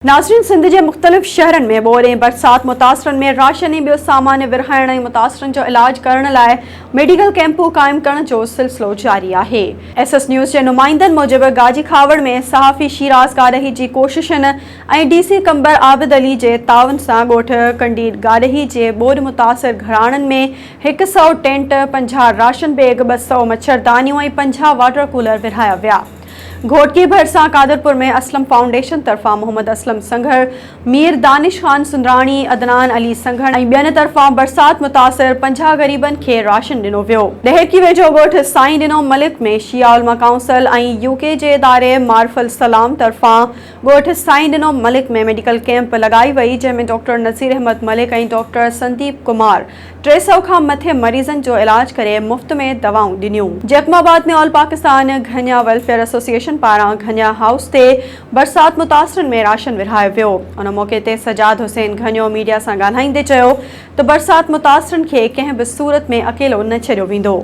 ناظرين سنڌ جي مختلف شهرن ۾ ٻوڏ ۽ برسات متاثرن ۾ راشن ۽ ٻيو سامان ورهائڻ ۽ متاثرن جو علاج ڪرڻ لاء ميڊيڪل ڪئمپون قائم ڪرڻ جو سلسلو جاري آهي. ايس ايس نيوز جي نمائندن موجب گاجي کهاوڙ ۾ صحافي شيراز گاڏهي جي ڪوششن ۽ ڊي سي قمبر عابد علي جي تعاون سان ڳوٺ ڪنڊي گاڏهي جي ٻوڏ متاثر گهراڻن ۾ هڪ سئو ٽينٽ، 50 راشن بيگ، 200 مڇردانيون ۽ 50 واٽر ڪولر ورهايا ويا. گهوٽڪي ڀرسان قادرپور ۾ اسلم فائونڊيشن طرفان محمد اسلم سنگهڙ، مير دانش خان سندراڻي، عدنان علي سنگهڙ ۽ ٻين طرفان برسات متاثر 50 غريبن کي راشن ڏنو ويو. ڏهرڪي ويجهو ڳوٺ سائين ڏنو ملڪ ۾ شيعا علماء ڪائونسل ۽ يو ڪي جي اداري معرف السلام طرفان ڳوٺ سائين ڏنو ملڪ ۾ ميڊيڪل ڪئمپ لڳائي وئي جنهن ۾ ڊاڪٽر نذير احمد ملڪ ۽ ڊاڪٽر سنديپ ڪمار 300 کان مٿي مريضن جو علاج ڪري مفت ۾ دوائون ڏنيون. جيڪب آباد ۾ آل پاڪستان گهنيا ويلفيئر ايسوسيئيشن پاران گهنيا هائوس تي برسات متاثرن ۾ راشن ورهايو ويو. ان موقعي تي سجاد حسين گهنيو ميڊيا سان ڳالهائيندي چيو ته برسات متاثرن کي ڪنهن به صورت ۾ اڪيلو نه ڇڏيو ويندو.